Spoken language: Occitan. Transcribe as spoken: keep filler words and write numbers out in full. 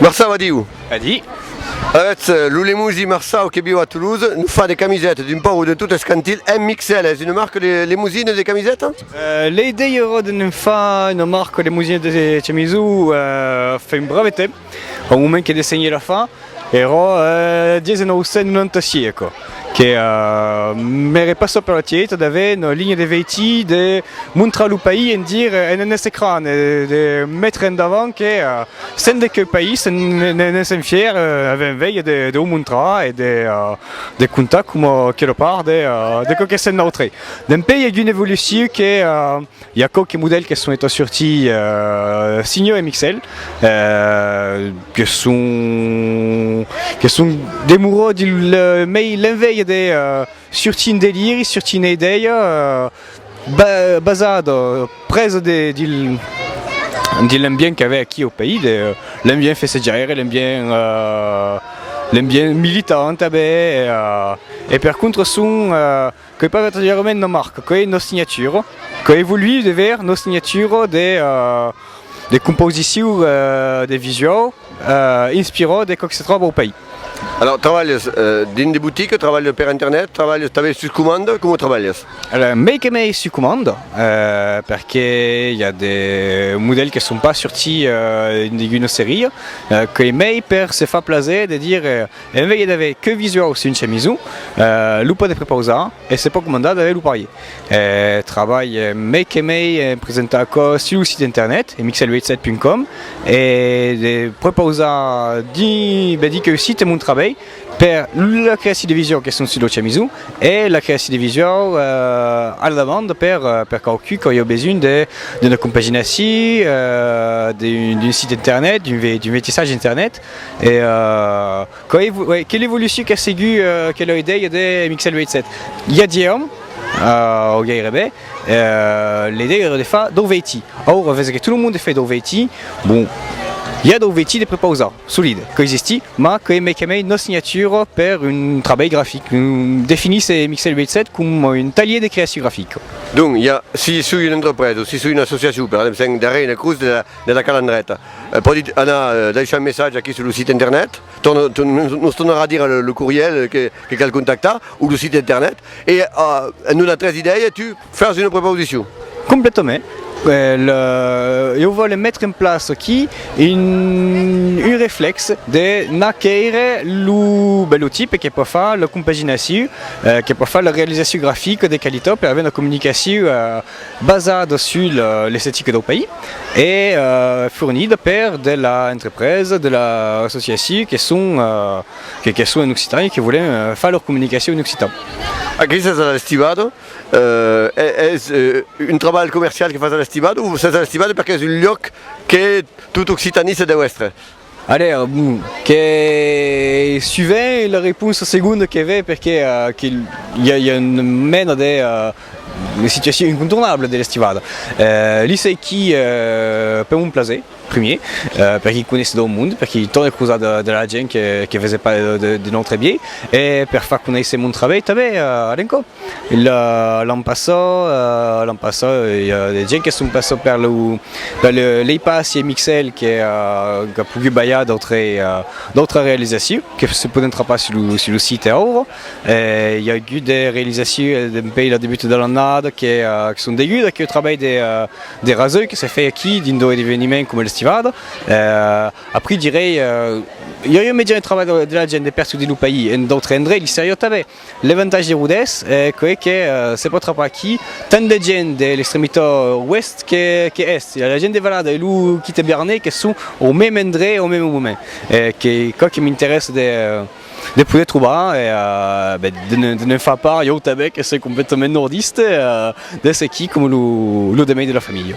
Marçau, adiu. Adiu. Avètz, eh, lo lemosin Marçau que viu a Tolosa, nos fa de camisetas d'un paure de tot escantil, M X L, es una marca de lemosin de camiseta? Eh, l'idèia èra de ne'n far una marca lemosin de chamisons, eh, fa un brave temps, au moment que dessenhèi la far, èra, eh, dètz-e-nòu cent nonanta-sièis, que, eh, m'èra passat per la tieta d'aver una linha de vestits, de montrar lo país, en dire, en, en escran, e de metre en davant que, eh, sèm de queu país, ne, ne, ne sèm fièrs, eh, avèm enveja de, de o montrar e de, eh, de contar coma aquela part de, eh, de çò que sèm nautres. Dempuèi, i a agut una evolucion que, eh, i a quauques modèls que son estats sortits, eh, signats M X L, eh, que son, que son demorats dins le, mai l'enveja de, eh, sortir un deliri, sortir una idèia, eh, ba-, basada, presa de, dins, dins l'ambient qu'avèm aquí au país, de, eh, l'ambient festejaire, l'ambient, eh, l'ambient militant tanben, eh, e per contra son, eh, qu'es pas vertadièrament una marca, qu'es una signatura, qu'a evoluït de vers una signatura de, eh, de composicion, eh, de visual, eh, inspirada de çò que se tròba au país. Alors, trabalhas, eh, dins de boticas, trabalhas per internet, trabalhas tanben sus comanda, coma trabalhas? Alors, mai que mai sus comanda, eh, perque i a de modèls que son pas sortits, eh, dins una seria, eh, qu'es mai per se far plaser de dire, eh, en vei d'aver queu visual sus un chamison, eh, lo pòde prepausar e se pòt comandar d'aver lo parier. Eh, trabalhe mai que mai en presentar aquò sus lo site internet, M X L ventset punt com, e de prepausar di, ben, di queu site mon trabalh per la creacion de visual que son sus lo chamison e la creacion de visual, eh, a la demanda per, eh, per quauqu'un qu'auriá besonh de, d'una compaginacion, eh, d'un, d'un site internet, d'un ve-, d'un vestissatge internet, e, eh, Qu'es evo-, ouais, qu'es l'evolucion qu'a segut, eh, quela idèia de M X L ventset. I a dètz ans, eh, o gaireben, eh, l'idèia èra de far daus vestits. Aura, vese que tot lo monde fai daus vestits, bon, i a daus vestits de prepausar, solide, qu'existís, mas qu'es mai que mai una signatura per un trabalh grafic, un, definís M X L ventset coma un talhièr de creacion grafica. Donc, i a, si soi una entrepresa, si soi una associacion, per exemple, sèm darrèr una crotz de la, de la Calandreta, eh, pòdi anar, eh, daissar un messatge aquí sus lo site internet, torna, tu, nos, nos tornarà dire lo, lo corrièl que, que cal contactar, o lo site internet, e, eh, en una tres idèias, tu fas una prepausicion. Completament. Eh, le, ieu vòle metre en plaça aquí un, un reflèx de n'aquò qu'es lo, ben, lo tipe que pòt far la compaginacion, eh, que pòt far la realizacion grafica de qualitat per aver una comunicacion, eh, basada sus le, l'estetica dau país e, eh, fornida per de la entrepresa, de la associacion que son, eh, que, que son en occitan e que vòlen, eh, far lor comunicacion en occitan. Aquí sètz a l'Estivada, eh, e-, es, eh, un trabalh comercial que fas a l'Estivada o sètz a l'Estivada perque es un luòc que tot occitanista deu èstre? Alèra, bon, que sovent la responsa segonda que ven, perque, eh, que i a, i a una mena de, eh, de situacion incontornabla de l'Estivada. Eh, li soi aquí, eh, per mon plaser, primièr, eh, perque i conèissi dau monde, perque i torne crosar de, de la gent que, que vese pas de, de, de nòstre biais, e per far conéisser mon trabalh tanben, eh, a l'encòp. La, l'an passat, eh, l'an passat, eh, i a de gent que son passats per lo, per le, l'espaci M X L que, eh, qu'a pogut balhar d'autres, eh, d'autras realizacions que se pòden trapar sus lo, sus lo site aura. Eh, i a agut de realizacions, eh, dempuèi la debuta de l'annada que, eh, que son degudas a queu trabalh de, eh, de raseu que se fai aquí dins d'eveniments coma l'Estivada. Eh, après, dirai, eh, i auriá mestièr de trabalh de, de la gent de pertot dins lo país, en d'autres endreits, li seriá tanben. L'avantatge de Rodés, eh, qu'es que, eh, se pòt trapar aquí tant de gent de l'extremitat oèst que, que èst. I a la gent de Valada e lo quite Biarnés que son au mème endrech au mème moment. Eh, qu'es quò que m'interèssa de, de poder trobar e, eh, ben, de ne, de ne far part, ieu tanben, que soi completament nordista, eh, d'èsser aquí coma lo, lo de mai de la familha.